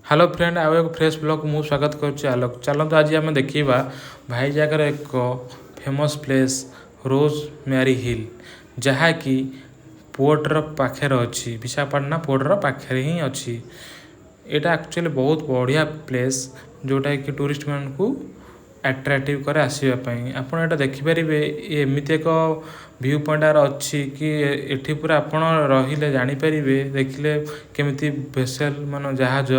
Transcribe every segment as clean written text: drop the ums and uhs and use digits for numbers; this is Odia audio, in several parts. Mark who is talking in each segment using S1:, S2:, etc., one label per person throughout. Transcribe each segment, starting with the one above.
S1: ହ୍ୟାଲୋ ଫ୍ରେଣ୍ଡ, ଆଉ ଏକ ଫ୍ରେଶ୍ ବ୍ଲଗ୍ ମୁଁ ସ୍ୱାଗତ କରୁଛି ଆଲୋକ। ଚାଲନ୍ତୁ, ଆଜି ଆମେ ଦେଖିବା ଭାଇଜାଗର ଏକ famous place Rose Mary Hill, ଯାହାକି ପୋର୍ଟର ପାଖରେ ଅଛି, ବିଶାଖାପାଟଣା ପୋର୍ଟର ପାଖରେ ହିଁ ଅଛି। ଏଇଟା ଆକ୍ଚୁଆଲି ବହୁତ ବଢ଼ିଆ ପ୍ଲେସ୍, ଯେଉଁଟାକି ଟୁରିଷ୍ଟମାନଙ୍କୁ ଆଟ୍ରାକ୍ଟିଭ୍ କରେ ଆସିବା ପାଇଁ। ଆପଣ ଏଇଟା ଦେଖିପାରିବେ, ଏମିତି ଏକ ଭ୍ୟୁ ପଏଣ୍ଟ ଆର ଅଛି କି ଏଠି ପୁରା ଆପଣ ରହିଲେ ଜାଣିପାରିବେ, ଦେଖିଲେ କେମିତି ଭେସେଲ୍ ମାନେ ଜାହାଜ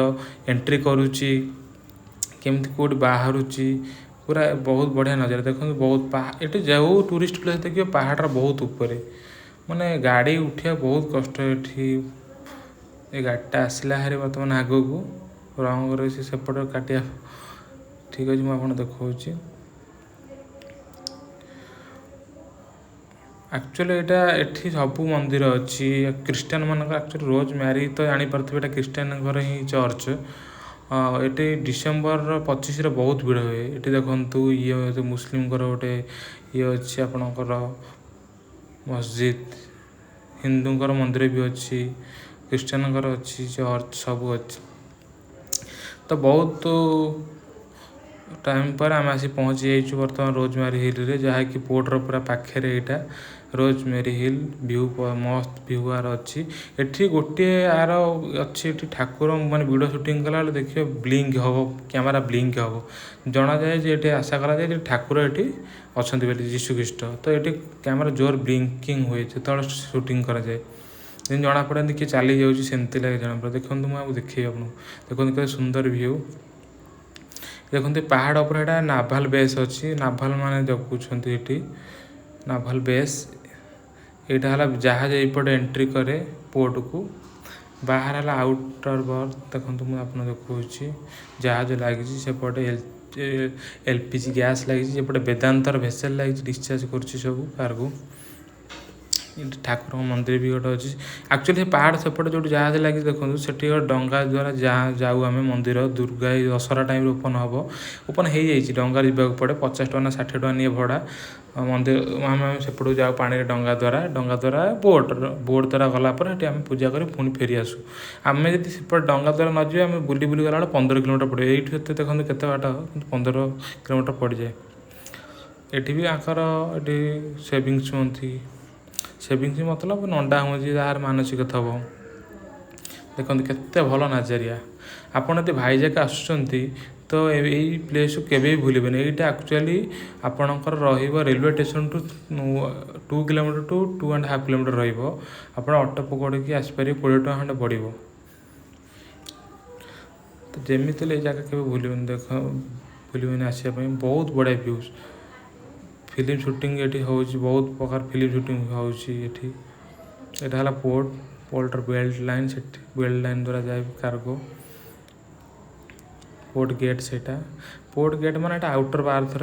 S1: ଏଣ୍ଟ୍ରି କରୁଛି, କେମିତି କେଉଁଠି ବାହାରୁଛି। ପୁରା ବହୁତ ବଢ଼ିଆ ନଜର। ଦେଖନ୍ତୁ, ବହୁତ ଏଠି ଯେଉଁ ଟୁରିଷ୍ଟ ପ୍ଲେସ୍ ଦେଖିବେ, ପାହାଡ଼ର ବହୁତ ଉପରେ, ମାନେ ଗାଡ଼ି ଉଠିବା ବହୁତ କଷ୍ଟ ଏଠି। ଏ ଗାଡ଼ିଟା ଆସିଲା ହାରି ବର୍ତ୍ତମାନ ଆଗକୁ ରଙ୍ଗରେ ସେ ସେପଟେ କାଟିବା। ଠିକ୍ ଅଛି, ମୁଁ ଆପଣ ଦେଖାଉଛି। ଆକ୍ଚୁଆଲି ଏଇଟା ଏଠି ସବୁ ମନ୍ଦିର ଅଛି ଖ୍ରୀଷ୍ଟିଆନ ମାନଙ୍କର। ଆକ୍ଚୁଆଲି ରୋଜ୍ ମ୍ୟାରି ତ ଜାଣିପାରୁଥିବେ, ଏଇଟା ଖ୍ରୀଷ୍ଟିଆନଙ୍କର ହିଁ ଚର୍ଚ୍ଚ। ଏଠି ଡିସେମ୍ବର 25ରେ ବହୁତ ଭିଡ଼ ହୁଏ। ଏଠି ଦେଖନ୍ତୁ, ଇଏ ମୁସଲିମଙ୍କର ଗୋଟେ ଇଏ ଅଛି ଆପଣଙ୍କର ମସଜିଦ୍, ହିନ୍ଦୁଙ୍କର ମନ୍ଦିର ବି ଅଛି, ଖ୍ରୀଷ୍ଟିଆନଙ୍କର ଅଛି ଚର୍ଚ୍ଚ, ସବୁ ଅଛି। ତ ବହୁତ ଟାଇମ୍ ପରେ ଆମେ ଆସି ପହଞ୍ଚି ଯାଇଛୁ ବର୍ତ୍ତମାନ ରୋଜ୍ ମ୍ୟାରି ହିଲ୍ରେ, ଯାହାକି ପୋର୍ଟର ପୁରା ପାଖରେ। ଏଇଟା ରୋଜ୍ ମ୍ୟାରି ହିଲ୍ ଭ୍ୟୁ, ମସ୍ତ ଭ୍ୟୁ ଆର ଅଛି। ଏଠି ଗୋଟିଏ ଆର ଅଛି, ଏଠି ଠାକୁର ମାନେ ଭିଡ଼ିଓ ସୁଟିଂ କଲାବେଳେ ଦେଖିବେ ବ୍ଲିଙ୍କ ହେବ, କ୍ୟାମେରା ବ୍ଲିଙ୍କ ହେବ, ଜଣାଯାଏ ଯେ ଏଠି ଆଶା କରାଯାଏ ଯେ ଠାକୁର ଏଠି ଅଛନ୍ତି ବୋଲି, ଯୀଶୁ ଖ୍ରୀଷ୍ଟ। ତ ଏଠି କ୍ୟାମେରା ଜୋର ବ୍ଲିଙ୍କିଂ ହୁଏ ଯେତେବେଳେ ସୁଟିଂ କରାଯାଏ, ଯେମିତି ଜଣାପଡ଼େନି କିଏ ଚାଲି ଯାଉଛି, ସେମିତି ଲାଗେ ଜଣାପଡ଼େ। ଦେଖନ୍ତୁ, ମୁଁ ଆଉ ଦେଖେଇବି ଆପଣଙ୍କୁ। ଦେଖନ୍ତୁ କେତେ ସୁନ୍ଦର ଭ୍ୟୁ। ଦେଖନ୍ତୁ, ପାହାଡ଼ ଉପରେ ଏଇଟା ନାଭାଲ ବେସ୍ ଅଛି, ନାଭାଲ ମାନେ ଜଗୁଛନ୍ତି ଏଠି, ନାଭାଲ ବେସ୍। ଏଇଟା ହେଲା ଜାହାଜ ଏଇପଟେ ଏଣ୍ଟ୍ରି କରେ ପୋର୍ଟକୁ, ବାହାର ହେଲା ଆଉଟର ବର୍ଥ। ଦେଖନ୍ତୁ, ମୁଁ ଆପଣଙ୍କୁ ଦେଖାଉଛି, ଜାହାଜ ଲାଗିଛି ସେପଟେ, ଏଲ୍ ପି ଜି ଗ୍ୟାସ୍ ଲାଗିଛି ସେପଟେ, ବେଦାନ୍ତର ଭେସେଲ୍ ଲାଗିଛି, ଡିସଚାର୍ଜ କରୁଛି ସବୁ କାର୍ଗୋ। ଏଠି ଠାକୁରଙ୍କ ମନ୍ଦିର ବି ଗୋଟେ ଅଛି। ଆକ୍ଚୁଆଲି ସେ ପାହାଡ଼ ସେପଟେ ଯେଉଁଠି ଜାହାଜ ଲାଗିଛି ଦେଖନ୍ତୁ, ସେଠି ଗୋଟେ ଡଙ୍ଗା ଦ୍ୱାରା ଯାଉ ଆମେ ମନ୍ଦିର। ଦୁର୍ଗା ଏଇ ଦଶହରା ଟାଇମ୍ରେ ଓପନ୍ ହେବ, ଓପନ୍ ହେଇଯାଇଛି। ଡଙ୍ଗା ଯିବାକୁ ପଡ଼େ, 50 ଟଙ୍କା ନା 60 ଟଙ୍କା ନିଏ ଭଡ଼ା ମନ୍ଦିର। ଆମେ ସେପଟକୁ ଯାଉ ପାଣିରେ ଡଙ୍ଗା ଦ୍ୱାରା, ଡଙ୍ଗା ଦ୍ୱାରା ବୋଟ୍ ବୋଟ୍ ଦ୍ୱାରା ଗଲା ପରେ ସେଠି ଆମେ ପୂଜା କରି ପୁଣି ଫେରି ଆସୁ। ଆମେ ଯଦି ସେପଟେ ଡଙ୍ଗା ଦ୍ୱାରା ନ ଯିବା, ଆମେ ବୁଲି ବୁଲି ଗଲାବେଳେ 15 କିଲୋମିଟର ପଡ଼ିବ ଏଇଠୁ। ଏତେ ଦେଖନ୍ତୁ କେତେ ବାଟ, କିନ୍ତୁ 15 କିଲୋମିଟର ପଡ଼ିଯାଏ। ଏଠି ବି ଆଙ୍କର ଏଠି ସେଭିଙ୍ଗସ୍ ହୁଅନ୍ତି। ସେଭିଙ୍ଗସ୍ ମତଲବ ନଣ୍ଡା ହୁଅନ୍ତି ଯାହାର ମାନସିକ ଥବ। ଦେଖନ୍ତୁ କେତେ ଭଲ ନାଜରିଆ। ଆପଣ ଯଦି ଭାଇଜାକ ଆସୁଛନ୍ତି ତ ଏଇ ପ୍ଲେସ୍କୁ କେବେ ବି ଭୁଲିବେନି। ଏଇଟା ଆକ୍ଚୁଆଲି ଆପଣଙ୍କର ରହିବ ରେଲୱେ ଷ୍ଟେସନଠୁ 2 kilometer to 2.5 kilometer ରହିବ। ଆପଣ ଅଟୋ ପକଡ଼ିକି ଆସିପାରିବେ, 20 ଟଙ୍କା ଖଣ୍ଡେ ପଡ଼ିବ। ତ ଯେମିତି ହେଲେ ଏଇ ଜାଗା କେବେ ଭୁଲିବେନି, ଦେଖ, ଭୁଲିବେନି ଆସିବା ପାଇଁ। ବହୁତ ବଢ଼ିଆ ଭ୍ୟୁଜ୍। ଫିଲ୍ମ ସୁଟିଂ ଏଠି ହେଉଛି, ବହୁତ ପ୍ରକାର ଫିଲ୍ମ ସୁଟିଂ ହେଉଛି ଏଠି। ଏଇଟା ହେଲା ପୋର୍ଟ, ପୋର୍ଟର ବେଲ୍ଟ ଲାଇନ୍। ସେଠି ବେଲ୍ଟ ଲାଇନ୍ ଦ୍ୱାରା ଯାଏ କାର୍ଗୋ। ପୋର୍ଟ ଗେଟ୍ ସେଇଟା। ପୋର୍ଟ ଗେଟ୍ ମାନେ ଏଇଟା ଆଉଟର ବାର୍ଥର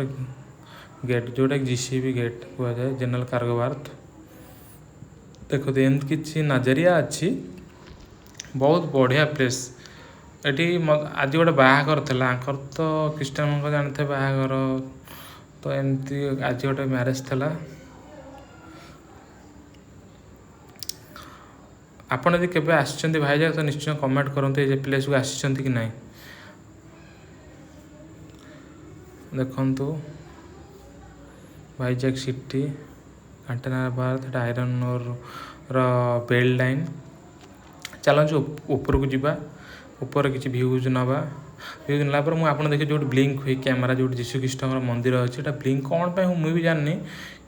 S1: ଗେଟ୍, ଯେଉଁଟାକି ଜିସିବି ଗେଟ୍ କୁହାଯାଏ, ଜେନେରାଲ କାର୍ଗୋ ବାର୍ଥ। ଦେଖନ୍ତୁ, ଏମିତି କିଛି ନଜରିଆ ଅଛି, ବହୁତ ବଢ଼ିଆ ପ୍ଲେସ୍। ଏଠି ଆଜି ଗୋଟେ ବାହାଘର ଥିଲା ଆଙ୍କର, ତ ଖ୍ରୀଷ୍ଟିଆନଙ୍କ ଜାଣିଥିବେ ବାହାଘର। ତ ଏମିତି ଆଜି ଗୋଟେ ମ୍ୟାରେଜ୍ ଥିଲା। ଆପଣ ଯଦି କେବେ ଆସିଛନ୍ତି ଭାଇଜାଗ, ତ ନିଶ୍ଚୟ କମେଣ୍ଟ କରନ୍ତୁ ଏ ପ୍ଲେସ୍କୁ ଆସିଛନ୍ତି କି ନାହିଁ। ଦେଖନ୍ତୁ, ଭାଇଜାଗ ସିଟି କଣ୍ଟେନର ବାର୍ଥ, ଏଟା ଆଇରନ୍ ର ବେଲ୍ଟ ଲାଇନ୍। ଚାଲନ୍ତୁ ଉପରକୁ ଯିବା, ଉପରେ କିଛି ଭ୍ୟୁଜ୍ ନେବା। ଭ୍ୟୁଜ୍ ନେଲା ପରେ ମୁଁ ଆପଣ ଦେଖିବେ ଯେଉଁଠି ବ୍ଲିଙ୍କ ହୁଏ କ୍ୟାମେରା, ଯେଉଁଠି ଯୀଶୁ ଖ୍ରୀଷ୍ଟଙ୍କର ମନ୍ଦିର ଅଛି। ଏଇଟା ବ୍ଲିଙ୍କ କ'ଣ ପାଇଁ ମୁଁ ବି ଜାଣିନି,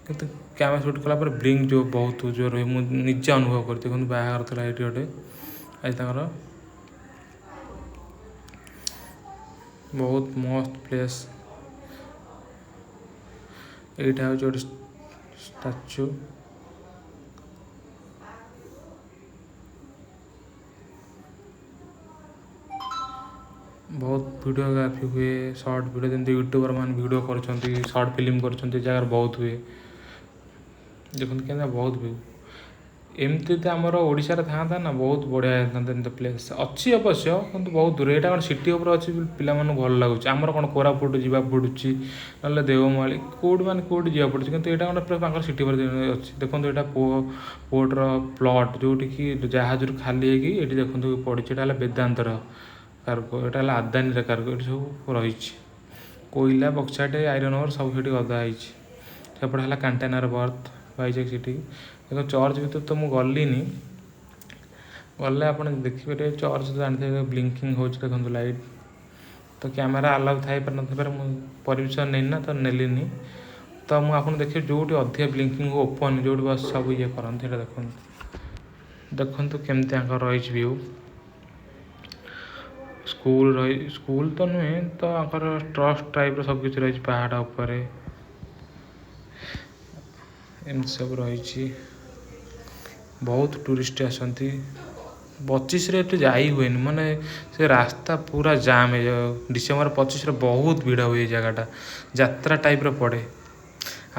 S1: କିନ୍ତୁ କ୍ୟାମେରା ସୁଟ୍ କଲା ପରେ ବ୍ଲିଙ୍କ ଯେଉଁ ବହୁତ ଜୋର ହୁଏ, ମୁଁ ନିଜେ ଅନୁଭବ କରିଛି। ଦେଖନ୍ତୁ, ବାହାଘର ଥିଲା ଏଇଠି ଗୋଟେ ଆଜି ତାଙ୍କର। ବହୁତ ମସ୍ତ ପ୍ଲେସ୍। ଏଇଟା ହେଉଛି ଗୋଟେ ଷ୍ଟାଚୁ। ବହୁତ ଭିଡ଼ିଓଗ୍ରାଫି ହୁଏ, ସର୍ଟ ଭିଡ଼ିଓ, ଯେମିତି ୟୁଟ୍ୟୁବର ମାନେ ଭିଡ଼ିଓ କରୁଛନ୍ତି, ସର୍ଟ ଫିଲ୍ମ କରୁଛନ୍ତି, ଏ ଜାଗାରେ ବହୁତ ହୁଏ। ଦେଖନ୍ତୁ କେମିତି ବହୁତ ଭିଉ। ଏମିତି ତ ଆମର ଓଡ଼ିଶାରେ ଥାଆନ୍ତା ନା, ବହୁତ ବଢ଼ିଆ ହେଇଥାନ୍ତା। ଏମିତି ପ୍ଲେସ୍ ଅଛି ଅବଶ୍ୟ, କିନ୍ତୁ ବହୁତ ଦୂର। ଏଇଟା କ'ଣ ସିଟି ଉପରେ ଅଛି, ପିଲାମାନଙ୍କୁ ଭଲ ଲାଗୁଛି। ଆମର କ'ଣ କୋରାପୁଟ ଯିବାକୁ ପଡ଼ୁଛି, ନହେଲେ ଦେଓମାଳି, କେଉଁଠି ମାନେ କେଉଁଠି ଯିବାକୁ ପଡ଼ୁଛି। କିନ୍ତୁ ଏଇଟା କ'ଣ ପୁରା ତାଙ୍କର ସିଟି ଉପରେ ଅଛି। ଦେଖନ୍ତୁ, ଏଇଟା ପୋର୍ଟର ପ୍ଲଟ୍, ଯେଉଁଠିକି ଜାହାଜରୁ ଖାଲି ହେଇକି ଏଠି ଦେଖନ୍ତୁ ପଡ଼ିଛି। ଏଇଟା ହେଲା ବେଦାନ୍ତର। କାର୍ଗୋ। ଏଇଟା ହେଲା ଆଦାନୀର କାର୍ଗୋ। ଏଠି ସବୁ ରହିଛି କୋଇଲା, ବକ୍ସାଇଟ୍, ଆଇରନ୍ ଓର୍ ସବୁ ସେଠି ଗଦା ହେଇଛି। ସେପଟେ ହେଲା କଣ୍ଟେନର ବର୍ଥ ଭାଇଜାକ୍ ସିଟି। ଦେଖ, ଚର୍ଚ୍ଚ ଭିତରେ ତ ମୁଁ ଗଲିନି। ଗଲେ ଆପଣ ଦେଖିପାରିବେ। ଚର୍ଚ୍ଚ ଜାଣିଥିବେ, ବ୍ଲିଙ୍କିଂ ହେଉଛି, ଦେଖନ୍ତୁ ଲାଇଟ୍। ତ କ୍ୟାମେରା ଆଲାଉ ଥାଇପାରେ ନଥାଇପାରେ, ମୁଁ ପରମିସନ୍ ନେଇନି ନା, ତ ନେଲିନି। ତ ମୁଁ ଆପଣ ଦେଖିବେ ଯେଉଁଠି ଅଧିକା ବ୍ଲିଙ୍କିଂ ଓପନ୍, ଯେଉଁଠି ବସ୍ ସବୁ ଇଏ କରନ୍ତି, ସେଇଟା ଦେଖନ୍ତୁ। ଦେଖନ୍ତୁ କେମିତି ଆଙ୍କର ରହିଛି ଭ୍ୟୁ। ସ୍କୁଲ ରହି, ସ୍କୁଲ ତ ନୁହେଁ, ତ ଆଙ୍କର ଟ୍ରଷ୍ଟ ଟାଇପ୍ର ସବୁ କିଛି ରହିଛି। ପାହାଡ଼ ଉପରେ ଏମିତି ସବୁ ରହିଛି। ବହୁତ ଟୁରିଷ୍ଟ ଆସନ୍ତି। 25ରେ ଏଠି ଯାଇ ହୁଏନି, ମାନେ ସେ ରାସ୍ତା ପୁରା ଜାମ୍ ହେଇଯାଏ। ଡିସେମ୍ବର 25ରେ ବହୁତ ଭିଡ଼ ହୁଏ ଏ ଜାଗାଟା, ଯାତ୍ରା ଟାଇପ୍ର ପଡ଼େ।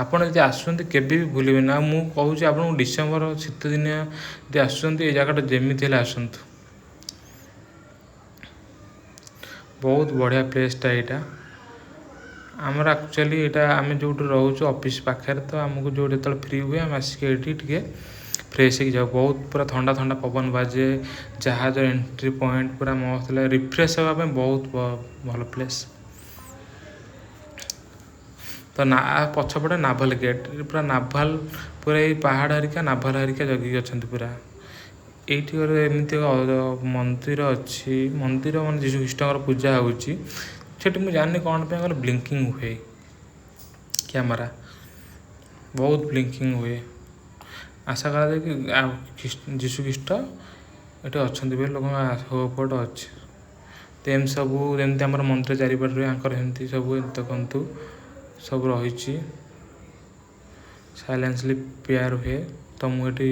S1: ଆପଣ ଯଦି ଆସୁଛନ୍ତି, କେବେ ବି ଭୁଲିବେନି। ଆଉ ମୁଁ କହୁଛି ଆପଣଙ୍କୁ, ଡିସେମ୍ବର ଶୀତ ଦିନିଆ ଯଦି ଆସୁଛନ୍ତି, ଏ ଜାଗାଟା ଯେମିତି ହେଲେ ଆସନ୍ତୁ। ବହୁତ ବଢ଼ିଆ ପ୍ଲେସ୍ଟା ଏଇଟା। ଆମର ଆକ୍ଚୁଆଲି ଏଇଟା ଆମେ ଯେଉଁଠି ରହୁଛୁ ଅଫିସ୍ ପାଖରେ, ତ ଆମକୁ ଯେଉଁଠି ଯେତେବେଳେ ଫ୍ରି ହୁଏ, ଆମେ ଆସିକି ଏଇଠି ଟିକେ ଫ୍ରେଶ୍ ହେଇକି ଯାଉ। ବହୁତ ପୁରା ଥଣ୍ଡା ଥଣ୍ଡା ପବନ ବାଜେ। ଜାହାଜ ଏଣ୍ଟ୍ରି ପଏଣ୍ଟ ପୁରା ମସ୍ତ ଲାଗେ। ରିଫ୍ରେଶ୍ ହେବା ପାଇଁ ବହୁତ ଭଲ ପ୍ଲେସ୍। ତ ନା, ପଛପଟେ ନାଭାଲ ଗେଟ୍, ପୁରା ନାଭାଲ, ପୁରା ଏଇ ପାହାଡ଼ ହେରିକା, ନାଭାଲ ହେରିକା ଜଗିକି ଅଛନ୍ତି ପୁରା। ଏଇଠି ଗୋଟେ ଏମିତି ମନ୍ଦିର ଅଛି, ମନ୍ଦିର ମାନେ ଯୀଶୁ ଖ୍ରୀଷ୍ଟଙ୍କର ପୂଜା ହେଉଛି ସେଠି। ମୁଁ ଜାଣିନି କ'ଣ ପାଇଁ ଗଲେ ବ୍ଲିଙ୍କିଂ ହୁଏ କ୍ୟାମେରା, ବହୁତ ବ୍ଲିଙ୍କିଂ ହୁଏ। ଆଶା କରାଯାଏ କି ଯୀଶୁ ଖ୍ରୀଷ୍ଟ ଏଠି ଅଛନ୍ତି ବୋଲି ଲୋକଙ୍କ ହୋପ୍ ଗୋଟେ ଅଛି। ତ ଏମିତି ସବୁ, ଯେମିତି ଆମର ମନ୍ଦିର ଚାରିପଟେ ରୁହେ, ଆଙ୍କର ସେମିତି ସବୁ ଦେଖନ୍ତୁ ସବୁ ରହିଛି। ସାଇଲେନ୍ସଲି ପ୍ରେୟାର ହୁଏ। ତ ମୁଁ ଏଠି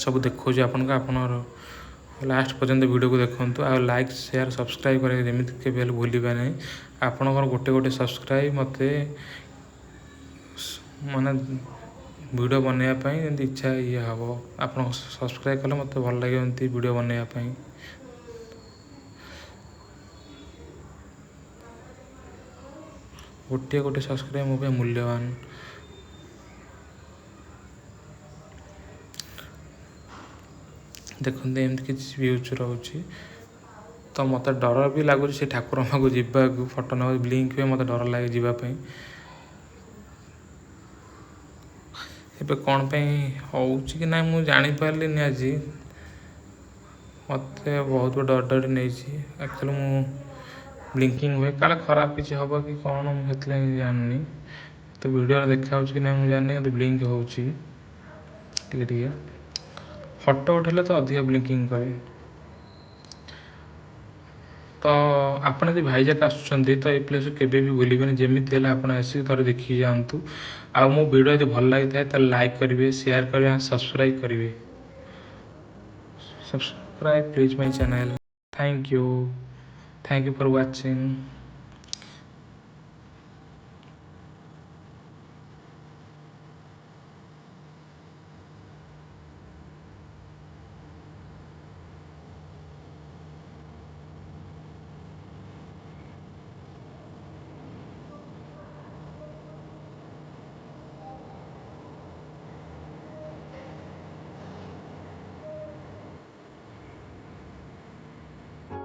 S1: ସବୁ ଦେଖାଉଛି ଆପଣଙ୍କୁ। ଆପଣଙ୍କର ଲାଷ୍ଟ ପର୍ଯ୍ୟନ୍ତ ଭିଡ଼ିଓକୁ ଦେଖନ୍ତୁ ଆଉ ଲାଇକ୍, ସେୟାର, ସବସ୍କ୍ରାଇବ୍ କରିବାକୁ ଯେମିତି କେବେ ହେଲେ ଭୁଲିବେ ନାହିଁ। ଆପଣଙ୍କର ଗୋଟେ ଗୋଟେ ସବସ୍କ୍ରାଇବ୍ ମୋତେ ମାନେ ଭିଡ଼ିଓ ବନେଇବା ପାଇଁ ଯେମିତି ଇଚ୍ଛା ଇଏ ହେବ। ଆପଣ ସବସ୍କ୍ରାଇବ୍ କଲେ ମୋତେ ଭଲ ଲାଗିବ ଏମିତି ଭିଡ଼ିଓ ବନେଇବା ପାଇଁ। ଗୋଟିଏ ଗୋଟେ ସବସ୍କ୍ରାଇବ୍ ମୋ ପାଇଁ ମୂଲ୍ୟବାନ। ଦେଖନ୍ତୁ, ଏମିତି କିଛି ଭ୍ୟୁଜ୍ ରହୁଛି। ତ ମୋତେ ଡର ବି ଲାଗୁଛି ସେ ଠାକୁରଙ୍କ ପାଖକୁ ଯିବାକୁ, ଫଟୋ ନେବାକୁ। ବ୍ଲିଙ୍କ ହୁଏ, ମୋତେ ଡର ଲାଗେ ଯିବା ପାଇଁ। ଏବେ କ'ଣ ପାଇଁ ହେଉଛି କି ନାହିଁ, ମୁଁ ଜାଣିପାରିଲିନି। ଆଜି ମୋତେ ବହୁତ ଡର ଡରି ନେଇଛି। ଆକ୍ଚୁଆଲି ମୁଁ ବ୍ଲିଙ୍କିଂ ହୁଏ, କାଳେ ଖରାପ କିଛି ହେବ କି କ'ଣ, ମୁଁ ସେଥିଲାଗି ଜାଣିନି। ତ ଭିଡ଼ିଓରେ ଦେଖାହେଉଛି କି ନାହିଁ ମୁଁ ଜାଣିନି, କିନ୍ତୁ ବ୍ଲିଙ୍କ ହେଉଛି ଟିକେ ଟିକେ। ଫଟୋ ଉଠେଇଲେ ତ ଅଧିକ ବ୍ଲିଙ୍କିଂ କରେ। ତ ଆପଣ ଯଦି ଭାଇଜାକ୍ ଆସୁଛନ୍ତି, ତ ଏ ପ୍ଲେସ୍ କେବେ ବି ଭୁଲିବେନି। ଯେମିତି ହେଲେ ଆପଣ ଆସିକି ଥରେ ଦେଖିକି ଯାଆନ୍ତୁ। ଆଉ ମୋ ଭିଡ଼ିଓ ଯଦି ଭଲ ଲାଗିଥାଏ, ତାହେଲେ ଲାଇକ୍ କରିବେ, ସେୟାର କରିବେ, ସବସ୍କ୍ରାଇବ୍ କରିବେ। Subscribe please my channel. Thank you, thank you for watching.